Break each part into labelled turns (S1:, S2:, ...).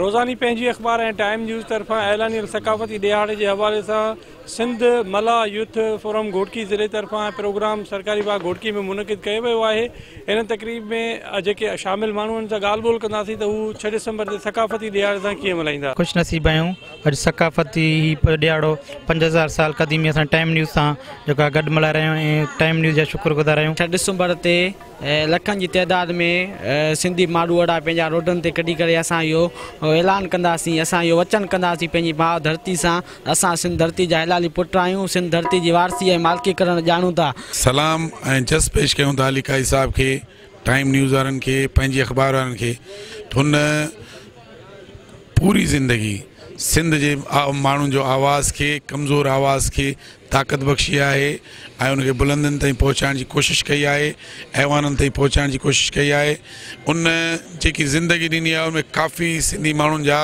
S1: روزاني پنهنجي اخبار ۽ ٽائيم نيوز طرفان اعلانيل ثقافتي ڏهاڙي جي حوالي سان سنڌ ملاح يوٿ فورم گهوٽڪي ضلعي طرفان پروگرام سرڪاري باغ گهوٽڪي ۾ منعقد ڪيو ويو آهي. ان تقريب ۾ جيڪي شامل ماڻهن سان ڳالهه ٻولهه ڪنداسين ته هو 6 ڊسمبر تي ثقافتي ڏهاڙي سان ڪيئن ملهائيندا.
S2: خوش نصيب آهيون اڄ ثقافتي هي ڏهاڙو 5000 سال قديمي اسان ٽائيم نيوز سان جيڪو آهي گڏ ملهائي رهيا آهيون ۽ ٽائيم نيوز جا شڪر گذار آهيون.
S3: 6 ڊسمبر تي لکن جي تعداد ۾ سنڌي ماروئڙا پنهنجا روڊن تي ڪڍي ڪري اسان اهو اعلان ڪنداسين، اسان اهو وچن ڪنداسين پنهنجي ماء ڌرتي سان، اسان سنڌ ڌرتي جا حلالي پٽ آهيون، سنڌ ڌرتي جي وارثي ۽ مالڪي ڪرڻ ڄاڻون ٿا.
S4: سلام ۽ جس پيش ڪيون ٿا علي قاضي صاحب کي، ٽائيم نيوز وارن کي، پنهنجي اخبار وارن کي ته هن پوري زندگي سنڌ جي ماڻهن جو آواز کي ڪمزور آواز کي طاقت بخشي آهي ۽ ان کي بلندين تائين پهچائڻ جي ڪوشش ڪئي آهي، ايوانن تائين پهچائڻ جي ڪوشش ڪئي آهي. ان جيڪي زندگي ڏني آهي ان ۾ ڪافي سنڌي ماڻهن جا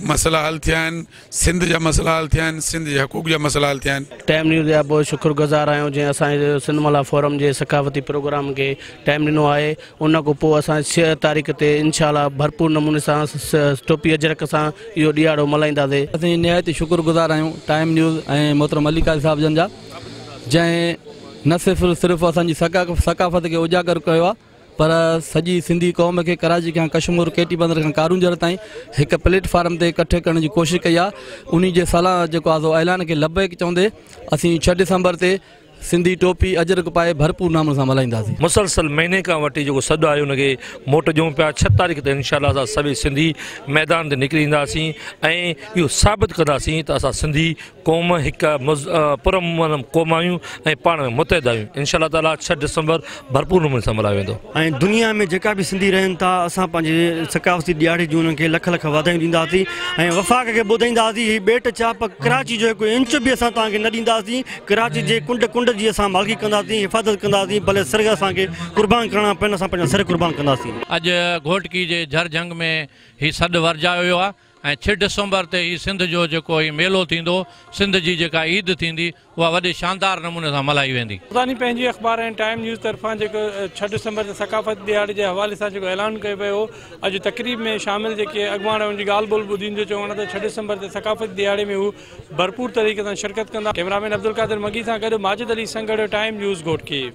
S4: مسئلا حل ٿيا آهن، سنڌ جا مسئلا حل ٿيا آهن، سنڌ جي حقوق جا مسئلا حل ٿيا آهن.
S5: ٽائيم نيوز جا بهت شڪر گذار آهيون جنهن اسان جي سنڌ ملاح فورم جي ثقافتي پروگرام کي ٽائيم ڏنو آهي. ان کان پوء اسان 6 تاريخ تي انشاء الله ڀرپور نموني سان ٽوپي اجرڪ سان اهو ڏيهاڙو ملهائينداسين.
S6: اسين نهايت ئي شڪر گذار آهيون ٽائيم نيوز ۽ محترم علي قاضي صاحب جن جا جنهن نه صرف اسان جي ثقافت کي اجاگر ڪيو آهي پر سڄي سنڌي قوم کي ڪراچي کان ڪشمور ڪيٽي بندر کان ڪارونجهر تائين هڪ پليٽ فارم تي ڪٺي ڪرڻ جي ڪوشش ڪئي آهي. انهي جي سلام جيڪو آهي سو اعلان کي لبيڪ چوندي اسين 6 ڊسمبر تي سنڌي ٽوپي اجرڪ پائي ڀرپور نموني سان ملهائينداسين.
S7: مسلسل مهيني کان وٺي جيڪو سڏ آهي ان کي موٽ ڏيون پيا. 6 تاريخ تي انشاء الله اسان سڀئي سنڌي ميدان تي نڪري اينداسين ۽ اهو ثابت ڪنداسين ته اسان سنڌي قوم هڪ پرامن قوم آهيون ۽ پاڻ ۾ متحد آهيون. انشاء الله تعاليٰ 6 ڊسمبر ڀرپور نموني سان ملهايو ويندو.
S8: ۽ دنيا ۾ جيڪا به سنڌي رهن ٿا اسان پنهنجي ثقافتي ڏهاڙي جون انهن کي لک لک واڌايون ڏينداسين ۽ وفاق کي ٻڌائينداسين هي ٻيٽ چاپ ڪراچي جو هڪ انچ به اسان توهان کي نه ڏينداسين. ڪراچي جي ڪنڊ ڪنڊ جي اسان مالڪي ڪنداسين، حفاظت ڪنداسين، ڀلي سر اسان کي قربان ڪرڻا پون اسان پنهنجا سر قربان ڪنداسين.
S9: اڄ گهوٽڪي جي جھر جھنگ ۾ هي سڏ ورجايو ويو آهي ۽ 6 ڊسمبر تي هي سنڌ جو جيڪو هي ميلو ٿيندو، سنڌ جي جيڪا عيد ٿيندي اها وڏي شاندار نموني سان ملهائي ويندي.
S1: روزاني پنهنجي اخبار ۽ ٽائيم نيوز طرفان جيڪو 6 ڊسمبر تي ثقافتي ڏهاڙي جي حوالي سان جيڪو اعلان ڪيو ويو هو، اڄ تقريب ۾ شامل جيڪي اڳواڻ ان جي ڳالهه ٻولهه ٻڌي ان جو چوڻ آهي ته 6 ڊسمبر تي ثقافتي ڏهاڙي ۾ هو ڀرپور طريقي سان شرڪت ڪندا. ڪئميرا مين عبدالقادر مگي سان گڏ ماجد علي سنگهڙ، ٽائيم نيوز گهوٽڪي.